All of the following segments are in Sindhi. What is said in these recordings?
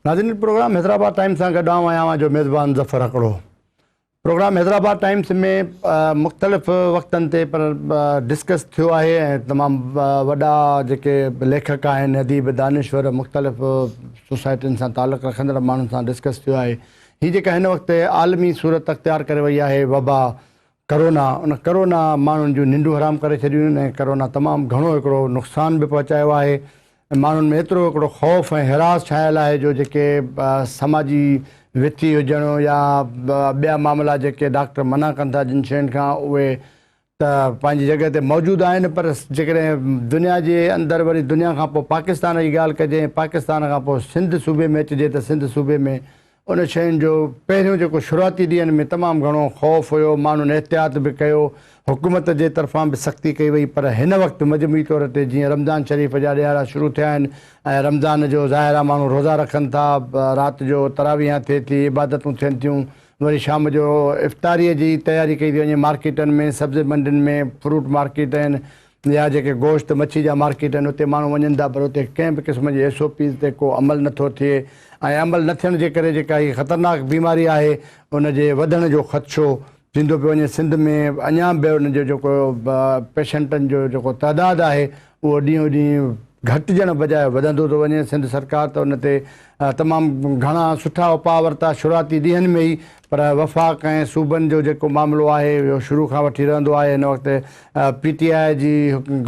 ناظرين پروگرام حيدرآباد ٽائيمز سان گڏ آئون آهيان اوهان جو ميزبان ظفر هڪڙو. پروگرام حيدرآباد ٽائيمز ۾ مختلف وقتن تي پر ڊسڪس ٿيو آهي ۽ تمام وڏا جيڪي ليکڪ آهن اديب دانشور مختلف سوسائٽين سان تعلق رکندڙ ماڻهن سان ڊسڪس ٿيو آهي. هي جيڪا هن وقت عالمي صورت اختيار ڪري وئي آهي وبا ڪرونا ان ڪرونا ماڻهن جون ننڊون حرام ڪري ڇڏيون آهن ۽ ڪرونا تمام گهڻو هڪڙو نقصان به پهچايو آهي ۽ ماڻهن ۾ ايترو هڪڙو خوف ۽ هراس ڇانيل آهي جو جيڪي سماجي وٿي هجڻ يا ٻيا معاملا جيڪي ڊاڪٽر منع ڪن ٿا جن شين کان اهي ته پنهنجي جڳهه تي موجود آهن پر جيڪڏهن دنيا جي اندر وري دنيا کان پوء پاڪستان جي ڳالهه ڪجي ۽ پاڪستان کان پوء سنڌ صوبي ۾ اچجي ته سنڌ صوبي ۾ ان شين جو پهريون جيڪو شروعاتي ڏينهن ۾ تمام گهڻو خوف هيو، ماڻهن احتياط به ڪيو، حڪومت جي طرفان به سختي ڪئي وئي پر هن وقت مجموعي طور تي جيئن رمضان شريف جا ڏهاڙا شروع ٿيا آهن ۽ رمضان جو ظاهر آهي ماڻهو روزا رکن ٿا، رات جو تراويحان ٿئي ٿي، عبادتون ٿين ٿيون، وري شام جو افطاريء جي تياري ڪئي ٿي وڃي، مارڪيٽن ۾ سبزي منڊين ۾ فروٽ مارڪيٽ آهن، يا جيڪي گوشت مڇي جا مارڪيٽ آهن اتي ماڻهو وڃن ٿا پر اتي ڪنهن به قسم جي ايس او پيز تي ڪو عمل نه ٿو ٿئي ۽ عمل نه ٿيڻ جي ڪري جيڪا هي خطرناڪ بيماري آهي ان جي وڌڻ جو خدشو ٿيندو پيو وڃي سنڌ ۾ اڃا به ان جو جيڪو پيشنٽن جو جيڪو تعداد آهي اهو ڏينهون ڏينهن گهٽجڻ بجاء وڌندو ٿو وڃي سنڌ سرڪار ته ان تي تمام گهڻا سٺا اپاء ورتا شروعاتي ڏينهن ۾ ئي پر وفاق ۽ صوبن جو جيڪو معاملو آهي اهو شروع کان وٺي رهندو آهي هن وقت پي ٽي آء جي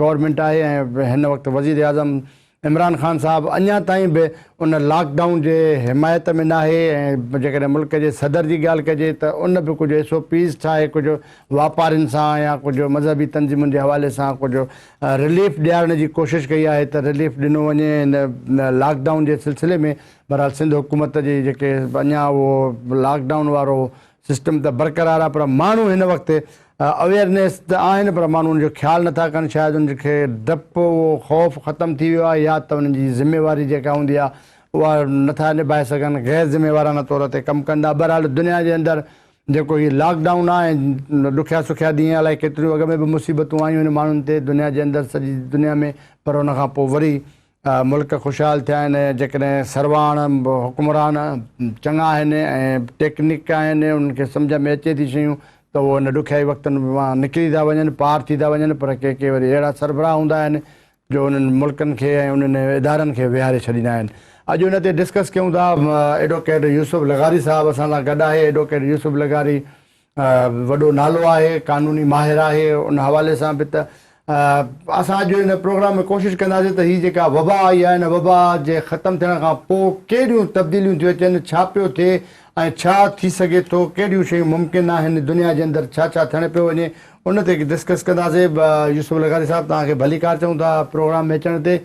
گورنمينٽ آهي ۽ هن وقت وزيراعظم عمران خان صاحب اڃا تائين به ان لاڪ ڊائون جي حمايت ۾ ناهي ۽ جيڪڏهن ملڪ جي صدر جي ڳالهه ڪجي ته ان به ڪجهه ايس او پيز ٺاهي ڪجهه واپارين سان يا ڪجهه مذهبي تنظيمن جي حوالي سان ڪجهه رليف ڏيارڻ جي ڪوشش ڪئي آهي ته رليف ڏنو وڃي هن لاڪ ڊائون جي سلسلي ۾ بهرحال سنڌ حڪومت جي جيڪي اڃا اهو لاڪ ڊائون وارو سسٽم ته برقرار آهي پر ماڻهو هن وقت اويئرنيس ته آهن پر ماڻهو ان جو خيال نٿا ڪن شايد انهن کي ڊپ اهو خوف ختم ٿي ويو آهي يا ته انهن جي ذميواري جيڪا هوندي آهي اها نٿا نڀائي سگهن غير ذميوارانه طور تي ڪم ڪن ٿا بهرحال دنيا جي اندر جيڪو هي لاڪ ڊائون آهي ۽ ڏکيا سکيا ڏينهن الائي ڪيتريون اڳ ۾ به مصيبتون آيون آهن ماڻهن تي دنيا جي اندر سڄي دنيا ۾ پر ان کان پوء وري ملڪ خوشحال ٿيا آهن ۽ جيڪڏهن سرواڻ حڪمران چڱا آهن ۽ ٽيڪنڪ آهن انهن کي سمجهه ۾ اچي ٿي شيون ته اهي ان ڏکيائي وقتن مان نڪري ٿا وڃن پار ٿي ٿا وڃن پر ڪي ڪي وري اهڙا سربراهه هوندا آهن جو انهن ملڪن کي ۽ انهن ادارن کي ويهاري ڇڏيندا آهن اڄ ان تي ڊسڪس ڪيون ٿا ايڊوڪيٽ يوسف لغاري صاحب اسان سان گڏ آهي ايڊوڪيٽ يوسف لغاري وڏو نالو آهي، قانوني ماهر آهي، ان حوالي سان به ته اسان اڄ ان پروگرام ۾ ڪوشش ڪنداسين ته هي جيڪا وبا آئي آهي ان وبا جي ختم ٿيڻ کان پوء ڪهڙيون تبديليون ٿيون اچن، ڇا پيو ٿئي ۽ ڇا ٿي سگهي ٿو، ڪهڙيون شيون ممڪن آهن، دنيا جي اندر ڇا ڇا ٿيڻ پيو وڃي، ان تي ڊسڪس ڪنداسين. يوسف لغاري صاحب توهان کي ڀليڪار چئون ٿا پروگرام ۾ اچڻ تي.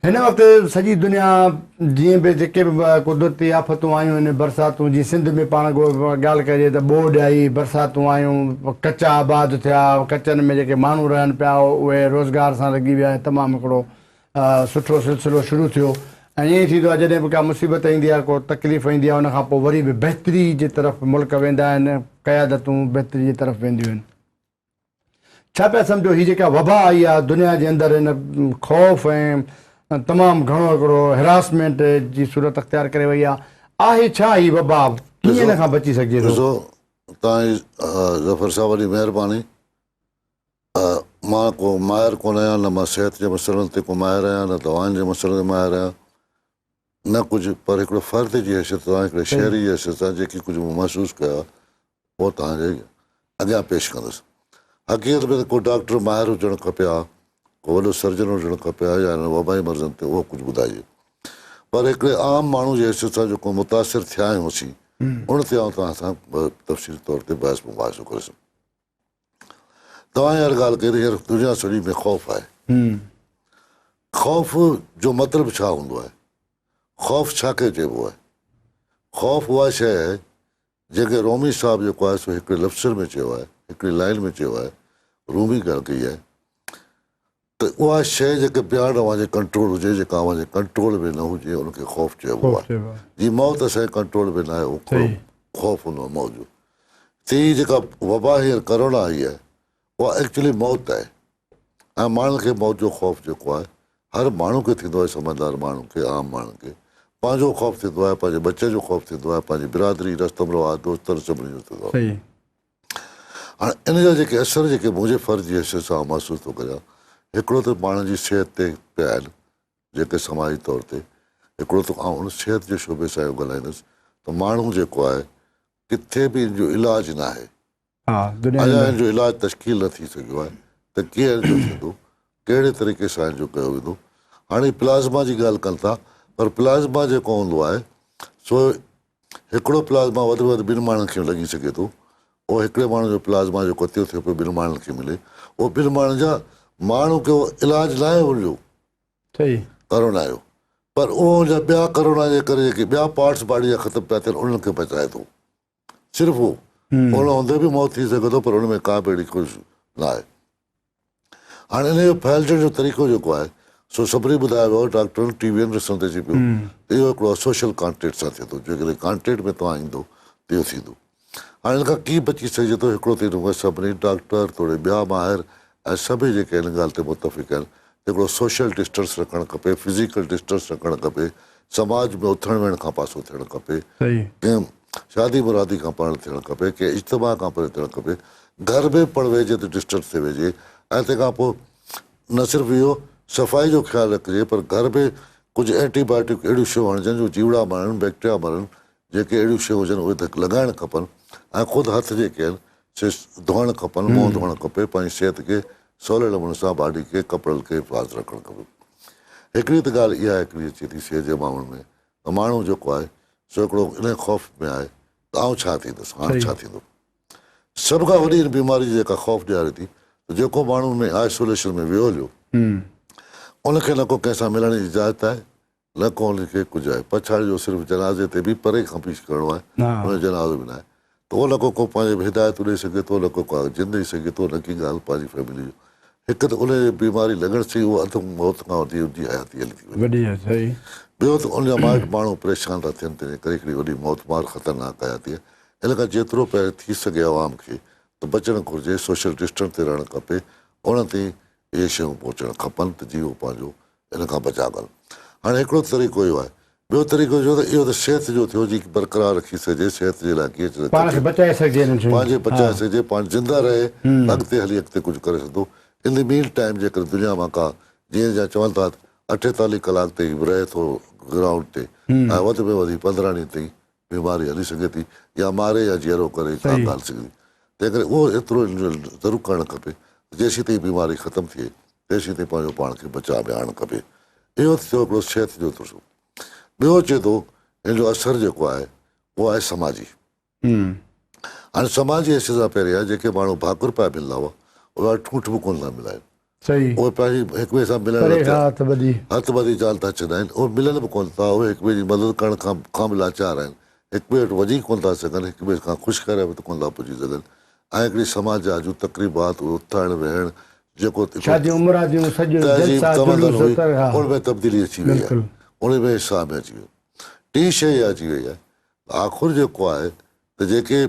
هن وقت سڄي دنيا جيئن به جيڪي به قدرتي آفتون آيون آهن برساتون جيئن سنڌ ۾ پاڻ ڳالهه ڪجي ته ٻوڏ آئي برساتون آيون ڪچا آباد ٿيا ڪچن ۾ جيڪي ماڻهو رهن پيا اهي روزگار سان لڳي ويا ۽ تمام هڪڙو سٺو سلسلو شروع ٿيو ۽ ائين ئي ٿيندو آهي جڏهن به ڪا مصيبت ايندي آهي ڪو تڪليف ايندي آهي ان کان پوء وري به بهتري جي طرف ملڪ ويندا آهن قيادتون بهتري جي طرف وينديون آهن. ڇا پيا سمجهو هي جيڪا وبا آئي آهي دنيا جي اندر ان خوف ۽ تمام گهڻو هڪڙو هراسمينٽ جي صورت اختيار ڪري وئي آهي آهي ڇا هي وبا ڪيئن ان کان بچي سگهجي ٿو؟ ڏسو توهان جي ظفر صاحب وڏي مهرباني مان ڪو ماهر ڪونه آهيان نه مان صحت جي مسئلن تي ڪو ماهر آهيان نه دوائن جي مسئلن تي ماهر آهيان نه ڪجهه پر هڪڙو فرد جي حيثيت سان هڪڙي شهري جي حيثيت سان جيڪي ڪجهه مون محسوس ڪيو آهي اهو توهان جي اڳيان پيش ڪندس. حقيقت ۾ ته ڪو ڊاڪٽر ماهر هجڻ کپي ها، ڪو وڏو سرجن هجڻ کپي ها يا انهن وبائي مرضن تي اهو ڪجهه ٻڌائجي. پر هڪڙي عام ماڻهو جي حيثيت سان جيڪو متاثر ٿيا آهيون اسين ان تي آئون توهان سان تفصيلي طور تي بحث مباحثو ڪري سگهان. توهان هينئر ڳالهه ڪئي ته هينئر دنيا سڄي ۾ خوف آهي. خوف جو مطلب ڇا هوندو آهي؟ خوف ڇا کي چئبو آهي؟ خوف اها شيء آهي جنهن کي رومي صاحب جيڪو آهي سو هڪڙي لفظن ۾ چيو آهي، هڪڙي لائين ۾ چيو آهي، رومي ڳالهه ڪئي آهي ته اها شيء جيڪا بيانڊ اوهان جي ڪنٽرول هجي، جيڪا اوهان جي ڪنٽرول ۾ نه هجي ان کي خوف چئبو آهي. جي موت اسان جي ڪنٽرول ۾ نه آهي اهو ڪهڙو خوف هوندو آهي موت جو. تيئن ئي جيڪا وبا هينئر ڪرونا آئي آهي اها ايڪچولي موت آهي ۽ ماڻهن کي موت جو خوف جيڪو آهي هر ماڻهو کي ٿيندو آهي سمجهدار ماڻهو کي عام ماڻهن کي پنهنجو خوف ٿيندو آهي، پنهنجي ٻچي جو خوف ٿيندو آهي، پنهنجي برادري، رستم رواج، دوستن سڀني جو ٿيندو آهي. هاڻي ان جا جيڪي اثر جيڪي منهنجي فرض جي حيثيت سان آئون محسوس ٿو ڪريان، هڪڙو ته ماڻهن جي صحت تي پيا آهن جيڪي سماجي طور تي، هڪڙو ته آئون ان صحت جي شعبي سان اهو ڳالهائيندس ته ماڻهو جيڪو آهي ڪٿي به ان جو علاج ناهي، اڃا ان جو علاج تشڪيل نه ٿي سگهيو آهي ته ڪيئن ان جو ٿيندو، ڪهڙي طريقي سان ان جو ڪيو ويندو. هاڻي پلازما جي ڳالهه ڪن ٿا پر پلازما جيڪو هوندو آهي سو هڪڙو پلازما وڌ ۾ وڌ ٻن ماڻهن کي لڳي سگهي ٿو. اهو هڪڙي ماڻهو جو پلازما جيڪو عطيو ٿيو پيو ٻن ماڻهن کي ملي اهو ٻن ماڻهن جا ماڻهو کي اهو علاج ناهي ان جو ڪرونا جو پر اهو ان جا ٻيا ڪرونا جي ڪري جيڪي ٻيا پارٽس باڊي جا ختم پيا ٿين انهن کي بچائي ٿو. صرف اهو ان هوندي به موت ٿي سگهي ٿو پر ان ۾ ڪا به اهڙي خوش نه آهي. هاڻي ان جو ڦهلجڻ جو طريقو جيڪو آهي سو سڀني ٻڌايو ويو ڊاڪٽرن ٽي وين رسن تي اچي پيو ته اهو هڪڙو سوشل ڪانٽيڪٽ سان ٿئي ٿو جيڪڏهن ڪانٽيڪٽ ۾ توهان ايندو ته اهو ٿيندو. هاڻي ان کان ڪيئن بچي سگهجي ٿو هڪڙو ته ان سڀني ڊاڪٽر توڙي ٻيا ماهر ۽ سڀئي جيڪي ان ڳالهه تي متفق آهن ته هڪڙو سوشل ڊسٽنس رکڻ کپي، فزيڪل ڊسٽنس رکڻ کپي، سماج ۾ اٿڻ ويهڻ کان پاسو ٿيڻ کپي، ڪنهن شادي مرادي کان پري ٿيڻ کپي، ڪنهن اجتماع کان پري ٿيڻ کپي، گهر ۾ پڻ ويهجي ته ڊسٽنس تي ويهجي ۽ تنهن کان پوء نه صرف اهو صفائي جو خيال رکجي پر گهر ۾ ڪجهه اينٽي بايوٽڪ اهڙيون شيون هڻجن جو جيوڙا مرن، بيڪٽريا مرن، جيڪي اهڙيون شيون هجن اهي ته لڳائڻ کپن ۽ خود هٿ جيڪي آهن سي ڌوئڻ کپن، منهن ڌوئڻ کپي، پنهنجي صحت کي سولي نموني سان باڊي کي ڪپڙن کي حفاظت رکڻ کپي. هڪڙي ته ڳالهه اها هڪڙي اچي ٿي صحت جي معاملن ۾ ته ماڻهو جيڪو آهي سو هڪڙو انهي خوف ۾ آهي ته آئون ڇا ٿيندس، هاڻ ڇا ٿيندو. سڀ کان وڏي ان بيماري جي جيڪا خوف ڏياري ٿي ته جيڪو ماڻهو ان آئسوليشن ۾ ويو هليو ان کي نه ڪو ڪنهن سان ملڻ جي اجازت آهي نه ڪو ان کي ڪجهه آهي. پڇاڙي جو صرف جنازي تي به پري کان پيش ڪرڻو آهي، ان جو جنازو به ناهي ته اهو نه ڪو ڪو پنهنجي هدايتون ڏئي سگهي ٿو، نه ڪو ڪا جند ڏئي سگهي ٿو، نه ڪي ڳالهه پنهنجي فيملي جو. هڪ ته ان جي بيماري لڳڻ سين اهو اڌ موت کان وڌي ان جي حياتي هلي ٿي وڃي. ٻيو ته ان جا مائٽ ماڻهو پريشان ٿا ٿين، تنهن جي ڪري هڪڙي وڏي موت مار خطرناڪ حياتي آهي. ان کان جيترو پهرين ٿي سگهي عوام کي ته بچڻ گهرجي، سوشل ڊسٽنس تي رهڻ کپي، انهن تائين اهي شيون پهچڻ کپن ته جيئن هو پنهنجو ان کان بچاء ڪن. هاڻي هڪڙو ته طريقو اهو آهي. ٻيو طريقو اهو ته اهو ته صحت جو ٿيو جي برقرار رکي سگهجي، صحت جي لاء ڪيئن چئجي پاڻ کي بچائي سگهجي انهن شين پنهنجي بچائي سگهجي، پاڻ زنده رهي ته اڳتي هلي اڳتي ڪجهه ڪري سگهندو. ان the مين ٽائيم جيڪڏهن دنيا مان ڪا جيئن جا چون ٿا ته 48 ڪلاڪ تائين رهي ٿو گرائونڊ تي ۽ وڌ ۾ وڌ 15 ڏينهن تائين بيماري هلي سگهي ٿي يا ماري يا جيئرو ڪري ڪا ڳالهه سگهي ٿي تنهن ڪري اهو ايترو ضرور ڪرڻ کپي ته جيسين تائين بيماري ختم ٿئي تيسين تائين پنهنجو پاڻ کي بچاء ۾ آڻڻ کپي اهو ته ٿيو هڪڙو صحت جو ترسو ٻيو اچي ٿو هن جو اثر جيڪو آهي اهو آهي سماجي هاڻي سماجي حيثيت سان پهرين آهي جيڪي ماڻهو ڀاڪر پائي ملندا هئا اهي ٺونٺ به ڪونه ٿا ملائن صحيح. اهي پنهنجي هڪ ٻئي سان ملڻ پري کان هٿ ٻڌي. هٿ ٻڌي جان ٿا ڇڏائين. اهي ملن به ڪونه ٿا. اهي هڪ ٻئي جي مدد ڪرڻ کان کان به لاچار آهن. هڪ ٻئي وٽ وڃي ڪونه ٿا سگهن. هڪ ٻئي کان خوش خيريت ڪونه ٿا پڇي سگهن ۽ هڪڙي سماج جون تقريبات، اهي اٿڻ ويهڻ جيڪو هڪڙو شاديون مراديون سڄ تهذيب جلسا تمدن جلوس هئي ته ها. ان ۾ تبديلي اچي وئي آهي. بلڪل. ان ۾ حساب ۾ اچي ويو. ٽين شيء اها اچي وئي آهي ته آخر جيڪو آهي ته جيڪي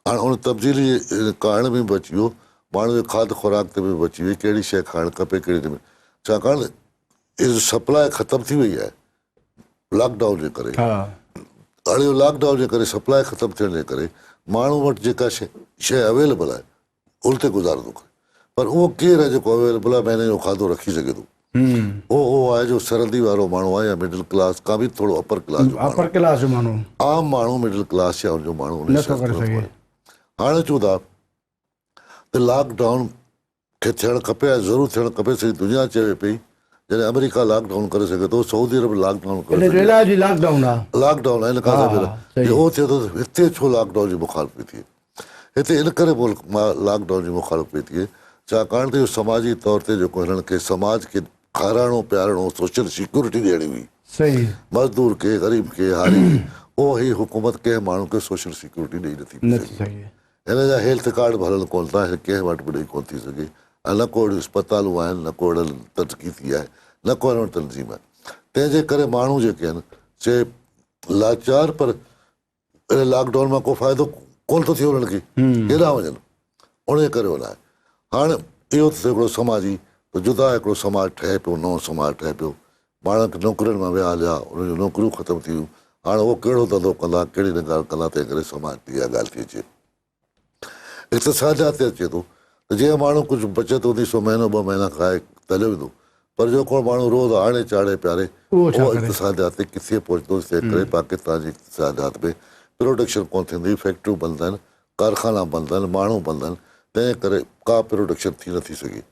هاڻ ان تبديلي جي ڪارڻ ۾ به اچي ويو، ماڻهو جي کاڌ خوراڪ تي به اچي وئي، ڪهڙي شيء کائڻ کپي ڪهڙي نه، ڇاڪاڻ ته سپلاء ختم ٿي وئي آهي لاڪ ڊائون جي ڪري. هاڻي اهو لاڪ ڊائون جي ڪري سپلاء ختم ٿيڻ جي ڪري ماڻهو وٽ جيڪا شيء اويليبل آهي ان تي گذارو ٿو ڪري پر اهو ڪير آهي جيڪو اويليبل آهي مهيني جو کاڌو رکي سگهي ٿو اهو اهو آهي جو سرندي وارو ماڻهو آهي يا مڊل ڪلاس کان به ٿورو اپر ڪلاس جو اپر ڪلاس جو ماڻهو عام ماڻهو مڊل ڪلاس يا ان جو ماڻهو نه ٿو ڪري سگهي. هاڻي اچون ٿا ته لاڪ ڊائون کي ٿيڻ کپي ۽ ضرور ٿيڻ کپي سڄي دنيا چوي پئي جڏهن آمريڪا لاڪ ڊائون ڪري سگهي ٿو سعودي عرب لاڪ ڊائون ڪري ان جو سگهي علاج ئي لاڪ ڊائون آهي. لاڪ ڊائون آهي ان کان سواء جي اهو ٿئي ٿو ته هتي ڇو لاڪ ڊائون جي مخالف پئي ٿئي هتي ان ڪري ملڪ مان لاڪ ڊائون جي مخالف پئي ٿئي ڇاڪاڻ ته اهو سماجي طور تي جيڪو هنن کي سماج کي کارائڻو پيارڻو سوشل سيڪيورٽي ڏيڻي هئي صحيح. مزدور کي غريب کي هاري کي اهو هي حڪومت ڪنهن ماڻهو کي سوشل سيڪيورٽي ڏئي نٿي نٿي سگهي. هن جا هيلٿ ڪارڊ به هلن ڪونه ٿا هن ڪنهن وٽ به ڏئي ڪونه ٿي سگهي ۽ نه ڪو اهڙيون اسپتالون آهن نه ڪو اهڙن ترقي ٿي آهي نه ڪو هنن وٽ تنظيم آهي تنهن جي ڪري ماڻهو جيڪي آهن سي لاچار پر ان لاڪ ڊائون مان ڪو فائدو ڪونه ٿو ٿئي انهن کي ڪيڏانهن وڃن ان جي ڪري ان آهي هاڻ اهو ته هڪڙو سماجي ته جدا هڪڙو سماج ٺهي پيو نئون سماج ٺهي پيو ماڻهن کي نوڪرين مان ويا هليا، انهن جون نوڪريون ختم ٿي ويون، هاڻ اهو ڪهڙو ڌنڌو ڪندا، ڪهڙي نگار ڪندا، تنهن ڪري سماج تي اها ڳالهه ٿي اچي. اقتصاديات تي اچي ٿو ته جنهن ماڻهو ڪجهه بچت هوندي سو مهينو ٻه مهينا کائي ته هليو ويندو پر جو ڪو ماڻهو روز آڻي چاڙهي پياري اهو اقتصاديات تي ڪٿي پهچندو تنهن ڪري پاڪستان جي اقتصاديات ۾ پروڊڪشن ڪونه ٿيندي، فيڪٽريون بند آهن، ڪارخانا بند آهن، ماڻهو بند آهن، تنهن ڪري ڪا پروڊڪشن ٿي نٿي سگهي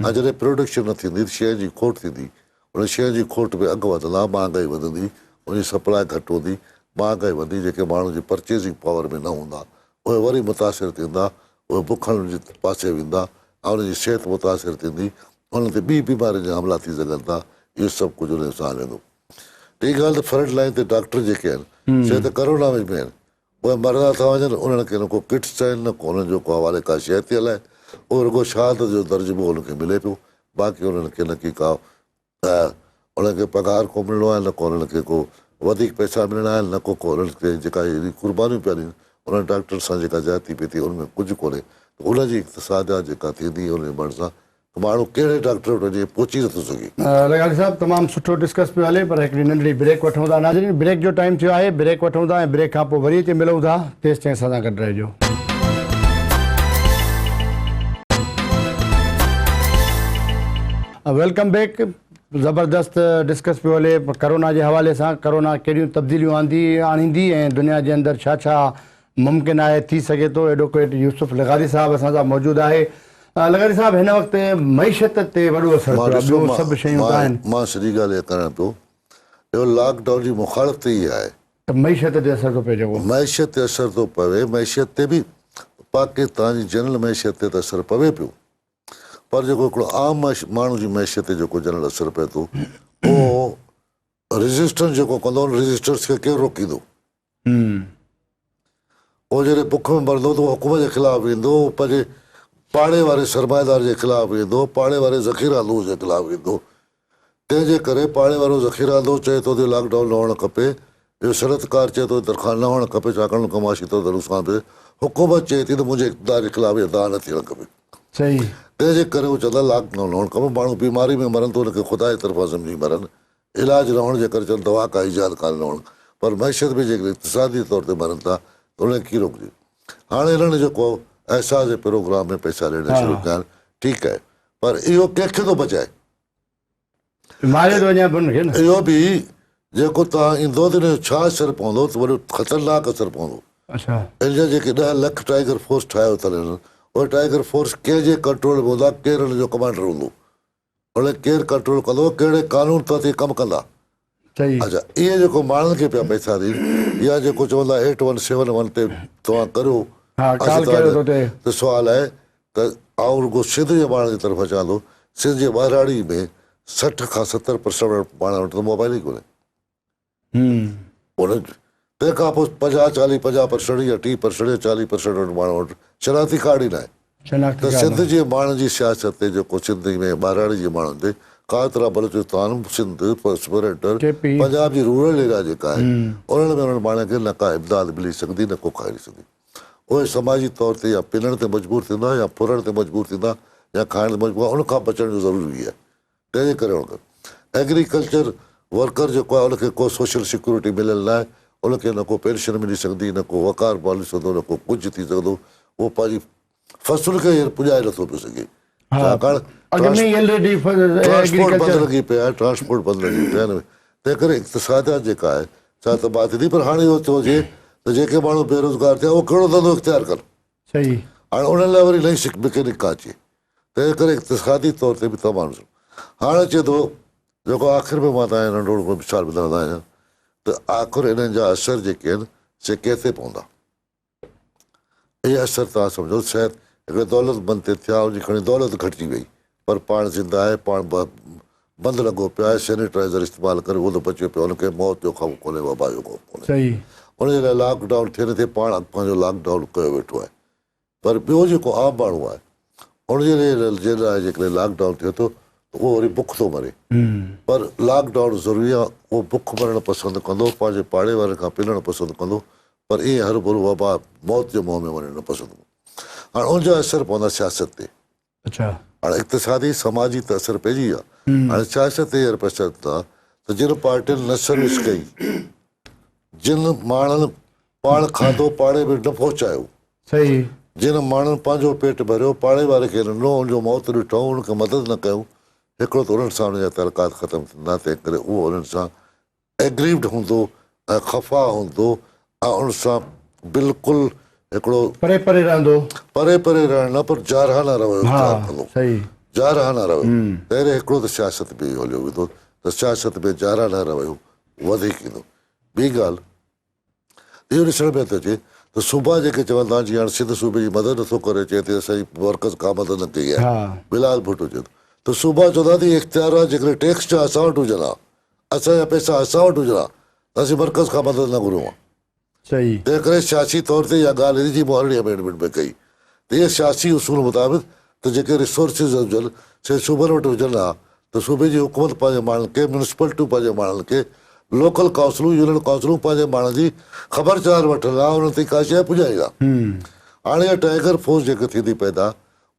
۽ جڏهن پروڊڪشن نه ٿيندي ته شين جي کوٽ ٿيندي، ان شين جي کوٽ ۾ اگهه وڌندا، مهانگائي وڌندي، ان جي سپلاء گهٽ هوندي، مهانگائي وڌندي، جيڪي ماڻهن جي پرچيزنگ پاور ۾ نه هوندا، اهي وري متاثر ٿيندا، اهي بکن جي پاسي ويندا ۽ انهن جي صحت متاثر ٿيندي، انهن تي ٻي بيمارين جا حملا ٿي سگهن ٿا، اهو سڀ ڪجهه انهن سان ويندو. ٽين ڳالهه ته فرنٽ لائين تي ڊاڪٽر جيڪي آهن، سي ته ڪرونا ۾ به آهن، اهي مرندا ٿا وڃن، انهن کي نه ڪو ڪٽس آهن نه ڪو انهن جو ڪو حوالي ڪا شيء ٿي هلائي، اهو رڳو شهادت جو درجبو انهن کي ملي پيو، باقي انهن کي نه ڪي ڪا انهن کي پگهار ڪو ملڻو آهي نه ڪو انهن کي ڪو وڌيڪ پئسا ملڻا آهن نه ڪو ڪو انهن کي جيڪا ايڏي قربانيون پيا ڏين انهن ڊاڪٽرن سان جيڪا زيادتي پئي ٿئي ان ۾ ڪجهه ڪونهي ته ان جي اقتصاديات جيڪا ٿيندي ان جي مرڻ سان ته ماڻهو ڪهڙي ڊاڪٽر وٽ وڃي پهچي نٿو سگهي. لغاري صاحب تمام سٺو ڊسڪس پيو هلي پر هڪڙي ننڍڙي بريڪ وٺون ٿا ناظرين بريڪ جو ٽائيم ٿيو آهي بريڪ وٺون ٿا ۽ بريڪ کان پوء وري اچي ملون ٿا تيستائين اسان سان گڏ رهجو. Welcome back زبردست ڊسڪس پيو هلي ڪرونا جي حوالي سان ڪرونا ڪهڙيون تبديليون آندي آڻيندي ۽ دنيا جي اندر ڇا ڇا ممڪن آهي ٿي سگهي ٿو ايڊوڪيٽ يوسف لغاري صاحب اسان سان موجود آهي لغاري صاحب هن وقت معيشت تي وڏو اثر پيو آهي ٻيو سڀ شيون ته آهن. مان سڄي ڳالهه اها ڪرڻ پيو اهو لاڪ ڊائون جي مخالفت ئي آهي. ته معيشت تي اثر ٿو پئي جيڪو. معيشت تي اثر ٿو پوي معيشت تي به پاڪستان جي جنرل معيشت تي ته اثر پوي پيو پر جيڪو هڪڙو عام ماڻهو جي معيشت تي جيڪو جنرل اثر پئي ٿو اهو ريزسٽنس جيڪو ڪندو ان ريزسٽنس کي ڪير روڪيندو؟ اهو جڏهن بک ۾ مرندو ته اهو حڪومت جي خلاف ويندو، اهو پنهنجي پاڙي واري سرمائيدار جي خلاف ويندو، پاڙي واري ذخيره اندوز جي خلاف ويندو. تنهن جي ڪري پاڙي وارو ذخيره اندوز چئي ٿو ته لاڪ ڊائون نه هئڻ کپي، اهو صنعتڪار چئي ٿو ته درخواست نه هئڻ کپي ڇاڪاڻ ان کان معاشي طور تي نقصان ٿئي، حڪومت چئي ٿي ته منهنجي اقتدار جي خلاف اها دانهن نه ٿيڻ کپي. تنهن جي ڪري هو چوندا لاڪ ڊائون نه هئڻ کپي، ماڻهو بيماري ۾ مرن ته ان کي خدا جي طرفان سمجهي مرن، علاج نه هئڻ جي ڪري چون دوا ڪا ايجاد ڪانه نه هئڻ پر معيشت ۾ جيڪڏهن اقتصادي طور تي مرن ٿا ته انهن کي ڪيئن روڪجي. هاڻي انهن جيڪو احساس جي پروگرام ۾ پئسا ڏيڻ شروع ڪيا آهن ٺيڪ آهي پر اهو ڪنهن کي ٿو بچائي؟ ماريو ٿو وڃي ان کي نه. اهو به جيڪو توهان ايندو ته ان جو ڇا اثر پوندو ته وڏو خطرناڪ اثر پوندو. ان جا جيڪي 10 لک ٽائيگر فورس ٺاهيو اٿن انهن اهي ٽائيگر فورس ڪنهن جي ڪنٽرول ۾ هوندا ڪير ان جو ڪمانڊر هوندو؟ ان کي ڪير ڪنٽرول ڪندو ڪهڙي قانون تحت اهي ڪم ڪندا اڇا اهي جيڪو ماڻهن کي پيا پئسا ڏين يا جيڪو چوندا ايٽ ون سيون ون تي توهان ڪريو ته سوال آهي ته آئون رڳو سنڌ جي ماڻهن جي طرف اچان ٿو سنڌ جي ٻهراڙي ۾ 60 کان 70 پرسنٽ ماڻهن وٽ ته موبائل ئي ڪونهي ان تنهن کان پوء 50 40 50 پرسنٽ يا 30 پرسنٽ يا 40 پرسنٽ وٽ ماڻهن وٽ شناختي ڪارڊ ئي ناهي ته سنڌ جي ماڻهن جي سياست تي جيڪو سنڌ ۾ ٻهراڙي جي ماڻهن تي خاص طرح بلوچستان سنڌ سپريٽر پنجاب جي رورل ايريا جيڪا آهي انهن ۾ انهن ماڻهن کي نه ڪا امداد ملي سگهندي نه ڪو کائي سگهندي اهي سماجي طور تي يا پنڻ تي مجبور ٿيندا يا ڦرڻ تي مجبور ٿيندا يا کائڻ تي مجبور ان کان بچڻ جو ضروري آهي تنهن جي ڪري ان کي ايگريڪلچر ورڪر جيڪو آهي ان کي ڪو سوشل سيڪيورٽي مليل ناهي ان کي نه ڪو پينشن ملي سگهندي نه ڪو وقار ملي سگهندو نه ڪو ڪجهه ٿي سگهندو اهو پنهنجي فصل کي هينئر پڄائي نٿو پيو سگهي ڇاڪاڻ ٽرانسپورٽ بند لڳي پئي آهي ٽرانسپورٽ بند لڳي پئي آهي تنهن ڪري اقتصاديات جيڪا آهي سا تباهه ٿيندي پر هاڻي اهو چئجي ته جيڪي ماڻهو بيروزگار ٿيا اهو ڪهڙو ڌنڌو اختيار ڪن صحيح. هاڻي انهن لاء وري نئين سک مڪينڪ ڪا اچي. تنهن ڪري اقتصادي طور تي به تمام هاڻي اچي ٿو جيڪو آخر ۾ مان توهان کي ننڍو هڪڙو مثال ٻڌائڻ ٿو چاهيان ته آخر انهن جا اثر جيڪي آهن سي ڪنهن تي پوندا. اهي اثر توهان سمجهو صحت هڪڙي دولتمند تي ٿيا ان جي کڻي دولت گهٽجي وئي پر پاڻ زنده آهي پاڻ بند لڳو پيو آهي سينيٽرائزر استعمال ڪري اهو ته بچيو پيو ان کي موت جو خوف ڪونهي وبا جو خوف ڪونهي ان جي لاء لاڪ ڊائون ٿئي نه ٿئي پاڻ پنهنجو لاڪ ڊائون ڪيو ويٺو آهي پر ٻيو جيڪو عام ماڻهو آهي ان جي جي لاء جيڪڏهن لاڪ ڊائون ٿئي ٿو ته اهو وري بک ٿو مري پر لاڪ ڊائون ضروري آهي اهو بک مرڻ پسند ڪندو پنهنجي پاڙي وارن کان پنڻ پسند ڪندو پر ائين هرڀرو وبا موت جي منهن ۾ وڃڻ نه پسند ڪندو هاڻي ان جا اثر پوندا سياست تي اڇا. هاڻي اقتصادي سماجي ته اثر پئجي ويو آهي هاڻي سياست تي اثر پئجن ٿا ته جن پارٽين نه سروس ڪئي، جن ماڻهن پاڻ کاڌو پاڙي ۾ نه پهچايو، جن ماڻهن پنهنجو پيٽ ڀريو پاڙي واري کي ڏنو، ان جو موت ڏٺائون، ان کي مدد نه ڪيائون، هڪڙو ته انهن سان انهن جا تعلقات ختم ٿيندا، تنهن ڪري اهو انهن سان Aggrieved هوندو ۽ خفا هوندو ۽ ان سان بلڪل هڪڙو. پري پري رهندو. پري پري رهڻ نه پر جارحانه رويو اختيار ڪندو. جارحانه رويو. تنهن ڪري هڪڙو ته سياست ۾ اهو هليو ويندو ته سياست ۾ جارحانه رويو وڌيڪ ايندو. ٻي ڳالهه اهو ڏسڻ ۾ ٿو اچي ته صوبا جيڪي چون ٿا جيئن هاڻي سنڌ صوبي جي مدد نٿو ڪري چئي ٿي اسان جي مرڪز ڪا مدد نه ڪئي آهي بلال ڀٽو چئي ٿو ته صوبا چوندا ته اهي اختيار جيڪڏهن ٽيڪس جا اسان وٽ هجن ها اسان جا پئسا اسان وٽ هجن ها ته اسين مرڪز کان مدد نه گهرون ها. صحيح. تنهن ڪري سياسي طور تي اها ڳالهه هن جي مهرڙي امينڊمينٽ ۾ ڪئي ته اهي سياسي اصول مطابق ته جيڪي ريسورسز هجن سي صوبن وٽ هجن ها ته صوبي جي حڪومت پنهنجي ماڻهن کي، ميونسپلٽيون پنهنجي ماڻهن کي، لوڪل ڪائونسلون، يونين ڪائونسلون پنهنجي ماڻهن جي خبر چار وٺن ها، انهن تائين ڪا شيء پڄائين ها. هاڻي اها ٽائيگر فورس جيڪا ٿيندي پيدا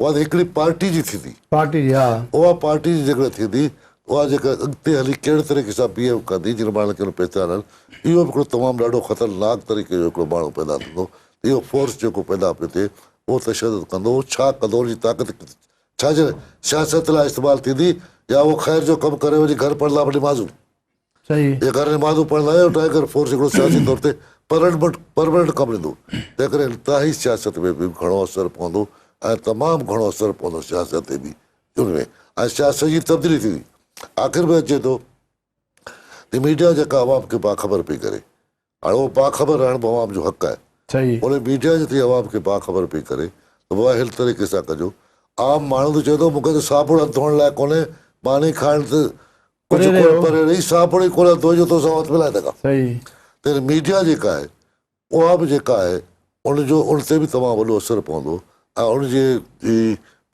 اها ته هڪڙي پارٽي جي ٿيندي. پارٽي جي ها. اها پارٽي جي جيڪڏهن ٿيندي ته اها جيڪا اڳتي هلي ڪهڙي طريقي سان بيهيو ڪندي جن ماڻهن کي پيسا آهن اهو به هڪڙو تمام ڏاڍو خطرناڪ طريقي جو هڪڙو ماڻهو پيدا ٿيندو ته اهو فورس جيڪو پيدا پيو ٿئي اهو تشدد ڪندو ڇا ڪندو ان جي طاقت ڇا جي سياست لاء استعمال ٿيندي يا اهو خير جو ڪم ڪري وڃي گهر پڙهندا به نمازون صحيح. جي گهر نمازون پڙهندا آهيو ٽائيگر فورس هڪڙو سياسي طور تي پرمنٽ پرمنٽ ڪم ڏيندو تنهن ڪري انتهائي سياست ۾ به گهڻو اثر پوندو ۽ تمام گهڻو اثر پوندو سياست تي به ان ۾ ۽ سياست جي تبديلي ٿيندي آخر ۾ اچي ٿو ته ميڊيا جيڪا عوام کي باخبر پئي ڪري هاڻي اهو باخبر رهڻ به عوام جو حق آهي. صحيح. ان ميڊيا جتي عوام کي باخبر پئي ڪري ته بابا هن طريقي سان ڪجو. عام ماڻهو ته چئي ٿو مون کي ته صابڻ هٿ ڌوئڻ لاء ڪونهي، ماني کائڻ ته ڪجهه ڪونهي پري رهي صابڻ ئي ڪونهي هٿ ڌوئي جو توسان هٿ ملائي سگهان. صحيح. تنهن ميڊيا جيڪا آهي اها به جيڪا آهي ان جو ان تي به تمام وڏو اثر پوندو ۽ ان جي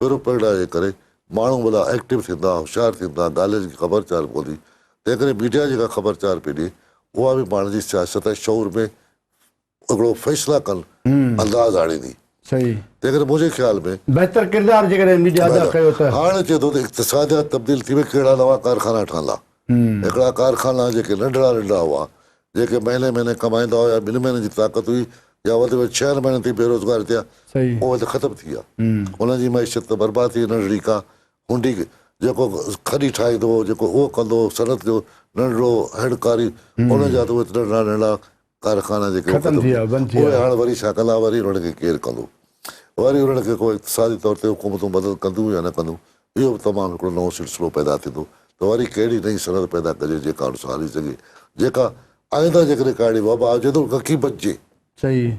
پروپيگنڊا جي ڪري ماڻهو وڏا ايڪٽو ٿيندا، هوشيار ٿيندا، ڳالهين جي خبر چار پوندي. تنهن ڪري ميڊيا جيڪا خبر چار پئي ڏئي اها به ماڻهن جي سياست ۽ شعور ۾ هڪڙو فيصلا ڪن انداز آڻيندي. صحيح. تنهن ڪري منهنجي خيال ۾. بهتر ڪردار جيڪڏهن ميڊيا ادا ڪيو ته. هاڻ چئي ٿو ته اقتصاديات تبديل ٿي وئي، ڪهڙا نوان ڪارخانا ٺهندا. هڪڙا ڪارخانا جيڪي ننڍڙا ننڍڙا هئا، جيڪي مهيني مهيني ڪمائيندا هئا يا ٻن مهينن جي طاقت هئي يا وڌ ۾ وڌ ڇهن مهينن تائين بيروزگار ٿيا، اهي ته ختم ٿي ويا. انهن جي معيشت ته برباد ٿي وئي. ننڍڙي ڪا هونڊي جيڪو کڏي ٺاهيندو هو، جيڪو اهو ڪندو هو، صنعت جو ننڍڙو هيڊڪاري، انهن جا ته اهي ته ننڍڙا ننڍڙا ڪارخانا جيڪي ختم ٿي ويا، بند ٿي ويا. اهي هاڻ وري ڇا ڪندا، وري انهن کي ڪير ڪندو؟ وري انهن کي ڪو اقتصادي طور تي حڪومتون مدد ڪنديون يا نه ڪنديون، اهو به تمام هڪڙو نئون سلسلو پيدا ٿيندو ته وري ڪهڙي نئين صنعت پيدا ڪجي جيڪا ان سان هلي سگهي، جيڪا آئنده جيڪڏهن ڪا اهڙي وبا اچي ته ان کان ڪيئن بچجي. صحيح.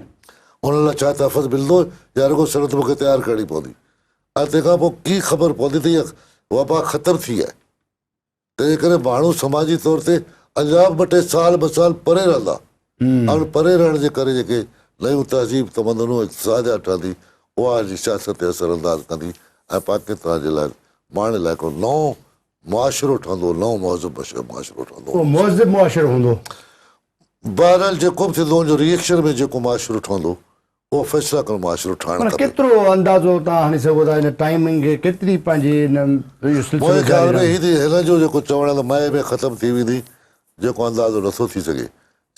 ان لاء ڇا تحفظ ملندو يا رڳو صنعت مون کي تيار ڪرڻي پوندي ۽ تنهن کان پوء ڪيئن خبر پوندي ته اها وبا ختم ٿي آهي. تنهن ڪري ماڻهو سماجي طور تي اڃا به ٻه ٽي سال ٻه سال پري رهندا ۽ ان پري رهڻ جي ڪري جيڪي نيون تهذيب، تمدنون، اقتصاديات ٺهندي اها جي سياست تي اثر انداز ڪندي ۽ پاڪستان جي لاء ماڻهن لاء هڪڙو نئون معاشرو ٺهندو، نئون مهذب معاشرو ٺهندو. اهو مهذب معاشرو هوندو. بهرحال جيڪو به ٿيندو ان جو ري ايڪشن ۾ جيڪو معاشرو ٺهندو اهو فيصلا ڪرڻ معاشرو ٺاهڻ پر کپي. ڪيترو اندازو توهان هڻي سگهو ٿا ان ٽائمنگ کي ڪيتري پنهنجي ان اهو سلسلو منهنجي جاري خيال ۾ رهندو؟ هي ته هن جو جيڪو چوڻ آهي ته مئي ۾ ختم ٿي ويندي جيڪو اندازو نٿو ٿي سگهي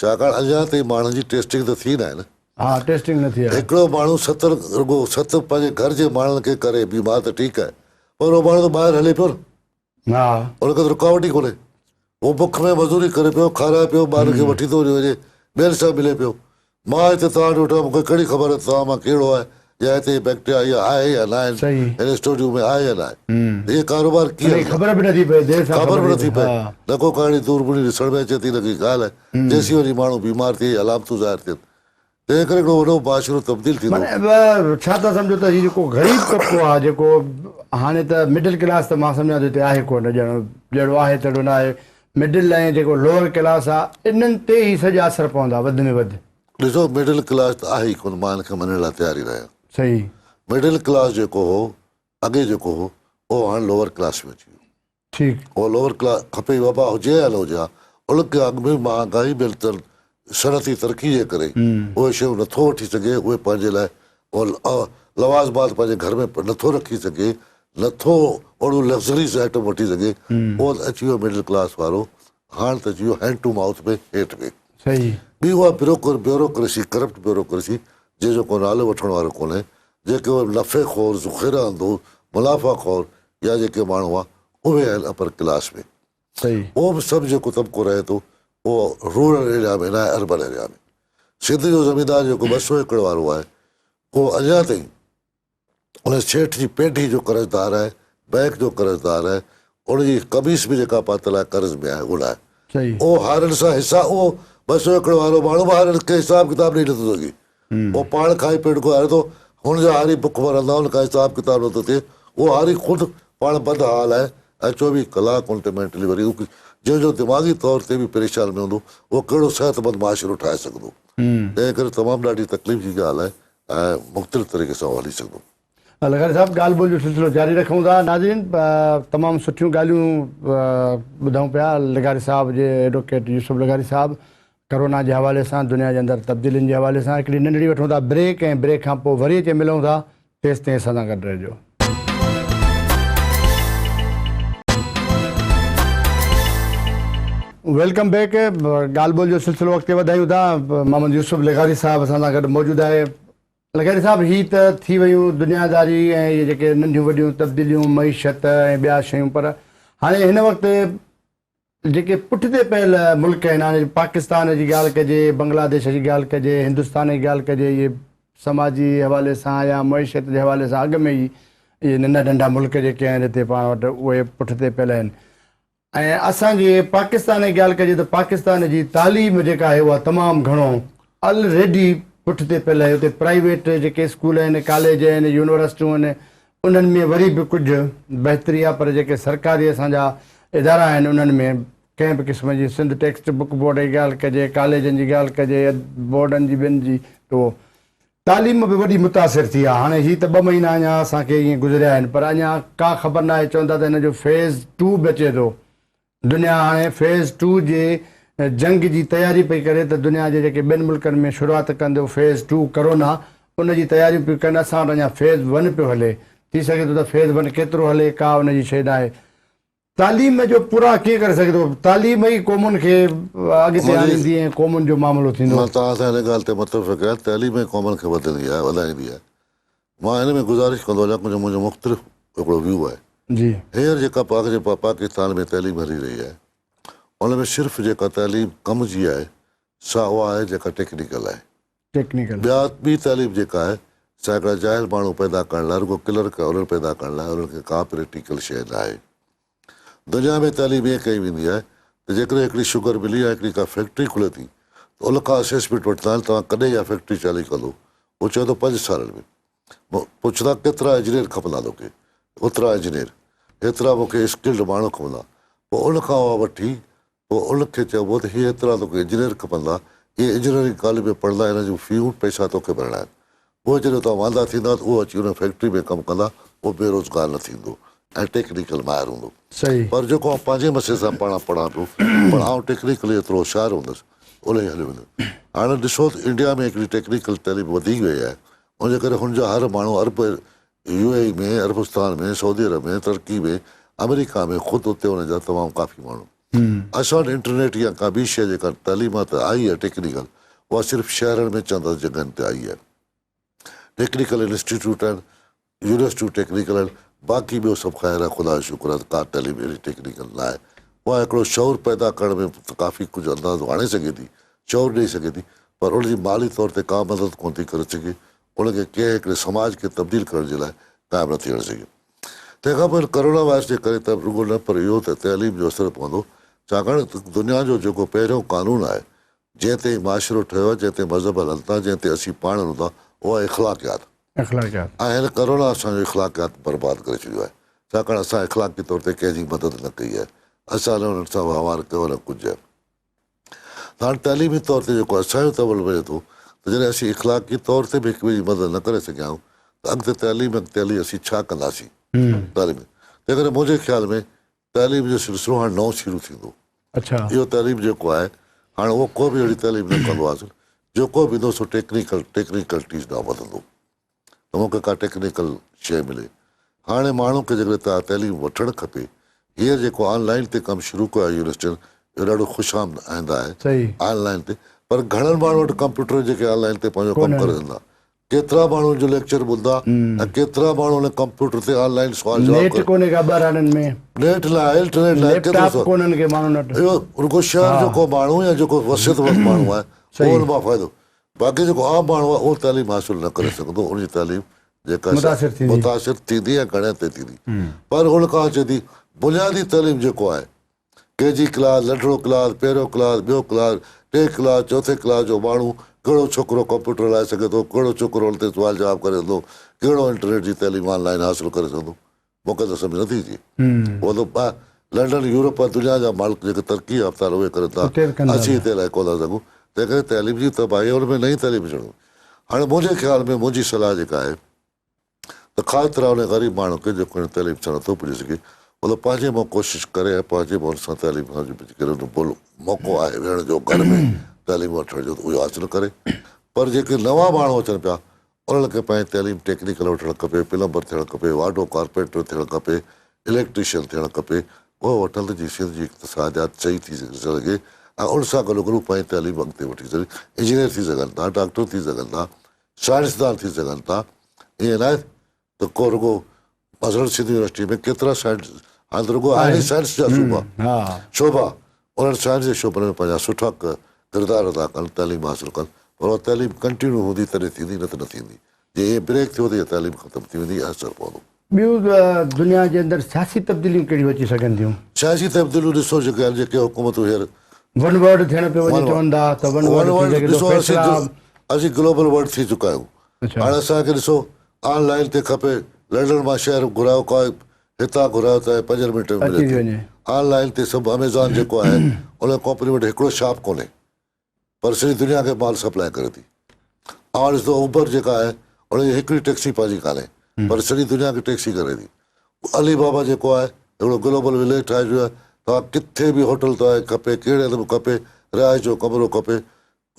ڇاڪاڻ اڃا تائين ماڻهن جي ٽيسٽنگ ته ٿي ناهي نه. ها ٽيسٽنگ نه ٿي آهي. هڪڙو ماڻهو ستر رڳو ست پنهنجي گهر جي ماڻهن کي ڪري بيمار ته ٺيڪ آهي پر اهو ماڻهو ته ٻاهر هلي پيو نه. ها. ان کي ته رڪاوٽ ئي ڪونهي. هو بک ۾ مزوري ڪري پيو، کارائي پيو، ٻارن کي وٺي ٿو وڃي، ٻين سان ملي پيو. مان هتي توهان وٽ ويٺو آهيان، مون کي ڪهڙي خبر ته توهان مان ڪهڙو آهي يا هتي هي بيڪٽريا اها آهي يا ناهي، هن اسٽوڊيو ۾ آهي يا ناهي. هي ڪاروبار ڪيئن هلندو؟ خبر به نٿي پئي، دير سان خبر به نٿي پئي. نه ڪو ڪهاڻي دوربيني ڏسڻ ۾ اچي ٿي نه ڪي ڳالهه. جيسين وڃي ماڻهو بيمار ٿئي، علامتون ظاهر ٿين. تنهن ڪري هڪڙو وڏو معاشرو تبديل ٿيندو. معنيٰ ڇا ٿا سمجهو ته هي جيڪو غريب طبقو آهي جيڪو هاڻي ته مڊل ڪلاس ته مان سمجهان ٿو هتي آهي ڪونه ڄڻ جهڙو آهي تهڙو نه آهي مڊل ۽ جيڪو لوئر ڪلاس آهي انهن تي هي سڄا اثر پوندا وڌ ۾ وڌ. ڏسو مڊل ڪلاس ته آهي ئي ڪونه مان ان کي مڃڻ لاء تيار ئي نه آهيان. صحيح. مڊل ڪلاس جيڪو هو اڳي جيڪو هو اهو هاڻي لوئر ڪلاس ۾ اچي ويو. ٺيڪ. اهو لوئر ڪلاس کپي وبا هجي يا نه هجي ها ان کي اڳ ۾ مهانگائي ٻين تن صنعتي ترقي جي ڪري اهي شيون نٿو وٺي سگهي اهي پنهنجي لاء لوازمات پنهنجي گهر ۾ نٿو رکي سگهي نٿو اهڙيون لگزريز آئٽم وٺي سگهي اهو اچي ويو مڊل ڪلاس وارو. هاڻ ته اچي ويو هينڊ ٽو مائوٿ ۾ هيٺ ۾. صحيح. ٻي اها بيوروڪر بيوروڪريسي ڪرپٽ بيوروڪريسي جنهن جو ڪو نالو وٺڻ وارو ڪونهي جيڪي اهي نفعي خور ذخيره اندوز منافع خور يا جيڪي ماڻهو هئا اهي آهن اپر ڪلاس ۾. صحيح. اهو به سڀ جيڪو طبقو رهي ٿو اهو رورل ايريا ۾ ناهي اربن ايريا ۾. سنڌ جو زميندار جيڪو 200 ايڪڙ وارو آهي اهو اڃا تائين ان سيٺ جي پيڍي جو قرضدار آهي، بئنڪ جو قرضدار آهي، ان جي قميص به جيڪا پاتل آهي قرض ۾ آهي اهو ناهي. اهو هارين سان حصا اهو 200 ايڪڙ وارو ماڻهو به هارين کي حساب ڪتاب ڏئي نٿو سگهي. اهو پاڻ کائي پيٽ گذاري ٿو، هن جا هاري بک مرندا ان کان حساب ڪتاب نٿو ٿئي. اهو هاري خود پاڻ بدحال آهي ۽ 24 ڪلاڪ ان تي مينٽلي وري جنهن جو دماغي طور تي به پريشان ۾ هوندو اهو ڪهڙو صحتمند معاشرو ٺاهي سگهندو. تنهن ڪري تمام ڏاڍي تڪليف جي ڳالهه آهي ۽ مختلف طريقي سان هلي سگهندو. لغاري صاحب ڳالهه ٻولهه جو سلسلو جاري رکون ٿا. ناظرين تمام سٺيون ڳالهيون ٻڌون پيا لغاري صاحب جي ايڊووڪيٽ يوسف لغاري صاحب ڪرونا جي حوالي سان دنيا جي اندر تبديلين جي حوالي سان هڪڙي ننڍڙي وٺون ٿا بريڪ ۽ بريڪ کان پوء وري اچي ملون ٿا تيستائين اسان سان گڏ رهجو. Welcome back ڳالهه ٻولهه جو سلسلو اڳتي وڌايون ٿا محمد يوسف لغاري صاحب اسان سان گڏ موجود آهي لغاري صاحب هي ته ٿي ويون دنياداري ۽ اهي جيڪي ننڍيون وڏيون تبديليون معيشت ۽ ٻيا شيون پر هاڻي هن وقت جيڪي پٺتي پيل ملڪ آهن هاڻي پاڪستان جي ڳالهه ڪجي بنگلاديش جي ڳالهه ڪجي هندستان جي ڳالهه ڪجي اهي سماجي حوالي سان يا معيشت جي حوالي سان اڳ ۾ ئي اهي ننڍا ننڍا ملڪ جيڪي آهن هتي پاڻ وٽ اهي پٺتي پيل آهن ۽ اسان جي پاڪستان جي ڳالهه ڪجي ته پاڪستان جي تعليم جيڪا آهي اها تمام گهڻو الريڊي پٺتي پيل آهي اتي پرائيويٽ جيڪي اسڪول آهن ڪاليج آهن يونيورسٽيون آهن انهن ۾ وري به ڪجهه بهتري آهي پر جيڪي سرڪاري اسان جا ادارا آهن انهن ۾ ڪنهن به قسم جي سنڌ ٽيڪسٽ بڪ بورڊ جي ڳالهه ڪجي ڪاليجن جي ڳالهه ڪجي يا بورڊن جي ٻين جي ته اهو تعليم به وڏي متاثر ٿي آهي هاڻي هي ته ٻه مهينا اڃا اسان کي ائين گذريا آهن پر اڃا ڪا خبر ناهي چون ٿا ته هن جو فيز ٽو به اچي ٿو دنيا هاڻي فيز ٽو جي جنگ جي تياري پئي ڪري ته دنيا جي جيڪي ٻين ملڪن ۾ شروعات ڪندو فيز ٽو ڪرونا ان جي تياريون پيون ڪن اسان وٽ اڃا فيز ون پيو هلي ٿي سگهي ٿو ته فيز ون ڪيترو هلي ڪا ان جي شيء ناهي تعليم جو پورا ڪيئن ڪري سگهي ٿو تعليم ئي قومن کي اڳتي آڻيندي ۽ قومن جو معاملو ٿيندو. مان توهان سان ان ڳالهه تي متفق آهيان تعليم ئي قومن کي وڌندي آهي وڌائيندي آهي مان هن ۾ گذارش ڪندو هلان ڪجهه منهنجو مختلف هڪڙو ويو آهي. جي. هينئر جيڪا پاڪ جي پاڪستان ۾ تعليم هلي رهي آهي ان ۾ صرف جيڪا تعليم ڪم جي آهي سا اها آهي جيڪا ٽيڪنيڪل آهي. ٽيڪنيڪل. ٻيا ٻي تعليم جيڪا آهي سا هڪڙا جاهل ماڻهو پيدا ڪرڻ لاء رڳو ڪلرڪ انهن پيدا ڪرڻ لاء انهن کي ڪا پريڪٽيڪل شيء نه آهي. دنيا ۾ تعليم ائين ڪئي ويندي آهي ته جيڪڏهن هڪڙي شگر ملي يا هڪڙي ڪا فيڪٽري کلي ٿي ته ان کان اسيسمينٽ وٺندا آهن توهان ڪڏهن اها فيڪٽري چالو ڪندو هو چوي ٿو پنج سالن ۾ پڇندا ڪيترا انجنيئر کپندا توکي اوترا انجنيئر هيترا مونکي اسڪلڊ ماڻهو کپندا پوء ان کان اها وٺي پوء ان کي چئبو ته هي هيترا توکي انجنيئر کپندا اهي انجنيئرنگ ڪاليج ۾ پڙهندا هن جون فيون پئسا توکي ڀرڻا آهن پوء جڏهن توهان واندا ٿيندا ته اهو اچي ان فيڪٽري ۾ ڪم ڪندا اهو بيروزگار نه ٿيندو ۽ ٽيڪنيڪل ماهر هوندو. صحيح. پر جيڪو آئون پنهنجي مسئلي سان پاڻ پڙهان پيو پر آئون ٽيڪنيڪلي ايترو هوشيار هوندس انهي هليو ويندس. هاڻي ڏسو ته انڊيا ۾ هڪڙي ٽيڪنيڪل تعليم وڌي وئي آهي ان جي ڪري هن جا هر ماڻهو عرب يو اي اي ۾ عربستان ۾ سعودي عرب ۾ ترڪي ۾ آمريڪا ۾ خود اتي انهن جا تمام ڪافي ماڻهو اسان وٽ انٽرنيٽ يا ڪا ٻي شيء جيڪا تعليمات آئي آهي ٽيڪنيڪل اها صرف شهرن ۾ چند جڳهن تي آئي آهي. ٽيڪنيڪل انسٽيٽيوٽ آهن، يونيورسٽيون ٽيڪنيڪل آهن، باقي ٻيو سڀ خير آهي خدا جو شڪر آهي ته ڪا تعليم اهڙي ٽيڪنيڪل نه آهي. اها هڪڙو شعور پيدا ڪرڻ ۾ ته ڪافي ڪجهه اندازو آڻي سگهي ٿي، شعور ڏئي سگهي ٿي پر ان جي مالي طور تي ڪا مدد ڪونه ٿي ڪري سگهي، ان کي ڪنهن هڪڙي سماج کي تبديل ڪرڻ جي لاء قائم نه ٿي آڻي سگهي. تنهن کان پوء ڪرونا وائرس جي ڪري ته رڳو نه پر اهو ته تعليم جو اثر پوندو ڇاڪاڻ ته دنيا جو جيڪو پهريون قانون آهي جنهن تي معاشرو ٺهيو آهي، جنهن تي مذهب هلن ٿا، جنهن تي اسين پاڻ هلون ٿا، اهو آهي اخلاقيات. اخلاقيات. ۽ هن ڪرونا اسان جو اخلاقيات برباد ڪري ڇڏيو آهي، ڇاڪاڻ اسان اخلاقي طور تي ڪنهن جي مدد نه ڪئي آهي، اسان نه انهن سان وهنوار ڪيو نه ڪجهه. ته هاڻ تعليمي طور تي جيڪو اسان جو تحول وڃي ٿو ته جڏهن اسين اخلاقي طور تي به هڪ ٻئي جي مدد نه ڪري سگهيا آهيون ته اڳتي تعليم اڳتي هلي اسين ڇا ڪنداسين تعليم تنهن ڪري منهنجي خيال ۾ تعليم جو سلسلو هاڻ نئون شروع ٿيندو. اڇا. اهو تعليم جيڪو آهي هاڻ اهو ڪو به اهڙي تعليم نه ڪندو حاصل جيڪو به ايندو سو ٽيڪنيڪل ٽيڪنيڪلٽيز ڏانهن وڌندو ته مون کي ڪا ٽيڪنيڪل شيء ملي. هاڻي ماڻهو کي جيڪڏهن تعليم وٺڻ کپي هينئر جيڪو آن لائين تي ڪم شروع ڪيو آهي يونيورسٽين اهو ڏاڍو خوش آئنده آهي آن لائين تي پر گهڻن ماڻهن وٽ ڪمپيوٽر جيڪي آن لائين تي پنهنجو ڪم ڪري سگهندا ڪيترا ماڻهو جو ليڪچر ٻڌندا ۽ ڪيترا ماڻهو ان ڪمپيوٽر تي آن لائين سوال جواب نيٽ ڪونهي ڪا ٻهراڙين ۾ نيٽ لاء انٽرنيٽ لاء ليپ ٽاپ ڪونهن ڪي ماڻهن وٽ اهو رڳو شهر جو ڪو ماڻهو يا جيڪو وسيت وس ماڻهو آهي اهو ان مان فائدو باقي جيڪو عام ماڻهو آهي اهو تعليم حاصل نه ڪري سگهندو ان جي تعليم جيڪا متاثر ٿيندي ۽ گهڻي تي ٿيندي پر ان کان اچي ٿي بنيادي تعليم جيڪو آهي ڪي جي ڪلاس، ننڍڙو ڪلاس، پهريون ڪلاس، ٻيو ڪلاس، ٽئين ڪلاس، چوٿين ڪلاس جو ماڻهو ڪهڙو ڇوڪرو ڪمپيوٽر هلائي سگهي ٿو، ڪهڙو ڇوڪرو ان تي سوال جواب ڪري سگهندو، ڪهڙو انٽرنيٽ جي تعليم آن لائين حاصل ڪري سگهندو؟ مون کي ته سمجهه نٿي اچي. اهو ته لنڊن، يورپ ۽ دنيا جا ملڪ جيڪي ترقي يافته آهن اهي ڪرن ٿا، اسين هتي الائي ڪونه ٿا سگهون. تنهن ڪري تعليم جي تباهي آهي، ان ۾ نئين تعليم اچڻ گهرجي. هاڻي منهنجي خيال ۾ منهنجي صلاح جيڪا آهي. ته خاص طرح انهي غريب ماڻهو کي جيڪو هن تعليم سان نٿو پڄي سگهي اهو ته پنهنجي منهن ڪوشش ڪري ۽ پنهنجي منهن سان تعليم سان جيڪڏهن ان بول موقعو آهي ويهڻ جو گهر ۾ تعليم وٺڻ جو ته اهو حاصل ڪري پر جيڪي نوان ماڻهو اچن پيا انهن کي پنهنجي تعليم ٽيڪنيڪل وٺڻ کپي پلمبر ٿيڻ کپي واڍو ڪارپينٽر ٿيڻ کپي اليڪٽريشن ٿيڻ کپي اهو وٺن ته جي سنڌ جي اقتصاديات صحيح ٿي سگهي ۽ ان سان گڏو گڏ پنهنجي تعليم اڳتي وٺي سگهي انجنيئر ٿي سگهن ٿا ڊاڪٽر ٿي سگهن ٿا سائنسدان ٿي سگهن ٿا ائين ناهي ته ڪو رڳو مثلاً سنڌ يونيورسٽي ۾ ڪيترا سائنس هاڻي ته رڳو آهن ئي سائنس جا صوبا شعبا انهن سائنس جي شعبن ۾ پنهنجا سٺا ڪردار ادا ڪن تعليم حاصل ڪن پر اها تعليم ڪنٽينيو هوندي تڏهن ٿيندي نه ته نه ٿيندي جي ائين بريڪ ٿيو ته اها تعليم ختم ٿي ويندي ۽ اثر پوندو. ٻيون دنيا جي اندر سياسي تبديليون ڪهڙيون اچي سگهن ٿيون؟ سياسي تبديليون ڏسو جيڪي آهن جيڪي حڪومتون هينئر. ون ورلڊ ٿيڻ پيو وڃي چون ٿا ته ون ورلڊ ٿي سگهي ٿو فيصلا. اسين گلوبل ورلڊ ٿي چڪا آهيون هاڻي اسان کي ڏسو آن لائين تي کپي لنڊن مان شهر گهرايو ڪا هتان گهرايو ته پنجن منٽن ۾ ملي ٿي آن لائين تي سڀ اميزان جيڪو آهي ان ڪمپني وٽ هڪڙو شاپ ڪونهي پر سڄي دنيا کي مال سپلاء ڪري ٿي. اوهان ڏسندو اوبر جيڪا آهي ان جي هڪڙي ٽيڪسي پنهنجي ڪانهي پر سڄي دنيا کي ٽيڪسي ڪري ٿي. علي بابا جيڪو آهي هڪڙو گلوبل وليج ٺاهي ڇڏيو آهي توهان ڪٿي به هوٽل توهان کي کپي ڪهڙي هنڌ به کپي رهائش جو ڪمرو کپي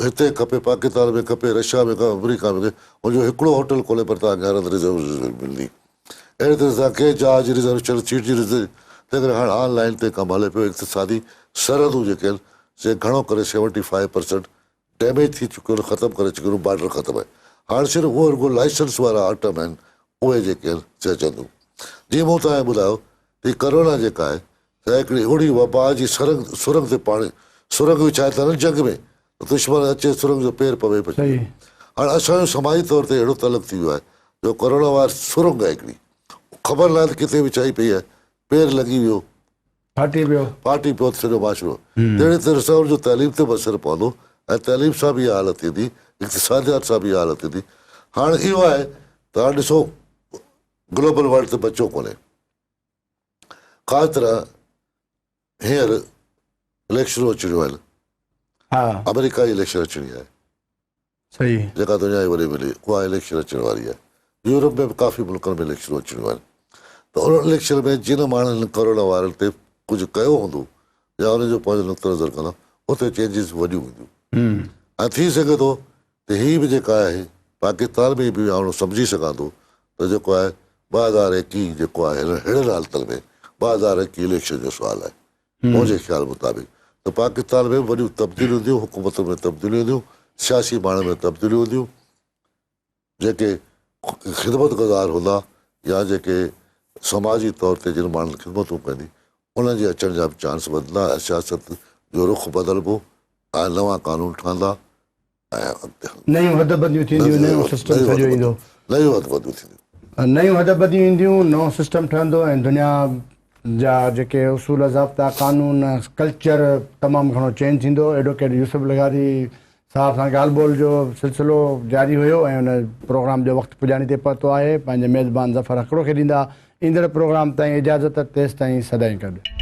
هتي کپي پاڪستان ۾ کپي رشيا ۾ کپي آمريڪا ۾ کپي ان جو هڪڙو هوٽل ڪونهي پر توهان کي هر هنڌ رزرويشن ملندي. اهڙي طرح سان ڪنهن جهاز جي رزرويشن سيٽ جي رزرويشن تنهن ڪري هاڻ آن لائين تي ڪم هلي پيو اقتصادي سرحدون جيڪي آهن سي گهڻو ڪري سيونٽي فائيو پرسنٽ ڊيميج ٿي چڪيون آهن ختم ڪري چڪيون آهن بارڊر ختم آهي هاڻ صرف اهو رڳو لائسنس وارا آئٽم آهن اهي جيڪي آهن سي اچن ٿيون جيئن مون توهان کي ٻڌايو ته هي ڪرونا جيڪا آهي سا هڪڙي اهڙي وبا جي سرنگ سرنگ تي پاڻي سرنگ وڇائي ٿا نه جنگ ۾ ته دشمن اچي سرنگ جو پير پوي بچي وڃي. هاڻ اسان جو سماجي طور تي اهڙو تعلق ٿي ويو آهي جو ڪرونا وائرس سرنگ آهي هڪڙي خبر ناهي ته ڪٿي وڇائي پئي آهي پير لڳي ويو ڦاٽي پيو ڦاٽي پيو ته سڄو معاشرو تهڙي طرح سان ان جو تعليم تي به اثر پوندو ۽ تعليم سان به اها حالت ٿيندي اقتصاديات سان به اها حالت ٿيندي هاڻ اهو آهي ته هاڻ ڏسو گلوبل ورلڊ ته بچيو ڪونهي خاص طرح هينئر اليڪشنون اچڻيون آهن آمريڪا جي اليڪشن اچڻي آهي صحيح جيڪا دنيا جي وڏي ملي اها اليڪشن اچڻ واري آهي يورپ ۾ به ڪافي ملڪن ۾ اليڪشنون اچڻيون آهن ته ان اليڪشن ۾ جن ماڻهن ڪرونا وارن تي ڪجهه ڪيو هوندو يا ان جو پنهنجو نقطه نظر ڪندا اتي چينجز وڏيون اينديون ۽ ٿي سگهي ٿو ته هي به جيڪا آهي پاڪستان ۾ به آئون سمجهي سگهان ٿو ته جيڪو آهي 2021 جيڪو آهي ههڙن حالتن ۾ 2021 اليڪشن جو سوال آهي منهنجي خيال مطابق ته پاڪستان ۾ به وڏيون تبديليون اينديون حڪومتن ۾ تبديليون اينديون سياسي ماڻهن ۾ تبديليون اينديون جيڪي خدمت گذار هوندا يا جيڪي سماجي طور تي جن ماڻهن خدمتون ڪندي انهن جي اچڻ جا به چانس وڌندا ۽ سياست جو رخ بدلبو ۽ نوان قانون ٺهندا نيون حد بنديون ٿينديون، نيون سسٽم سڄو ايندو. نيون حد بنديون ٿينديون. نيون حد بنديون اينديون، نئون سسٽم ٺهندو ۽ دنيا جا جيڪي اصول ضابطا قانون ڪلچر تمام گهڻو چينج ٿيندو. ايڊووڪيٽ يوسف لغاري صاحب سان ڳالهه ٻولهه جو سلسلو جاري هيو ۽ ان پروگرام جو وقت پڄاڻي تي پهتو آهي. پنهنجي ميزبان ظفر هڪڙو کي ڏيندا ايندڙ پروگرام تائين اجازت تيستائين سدائين گڏ.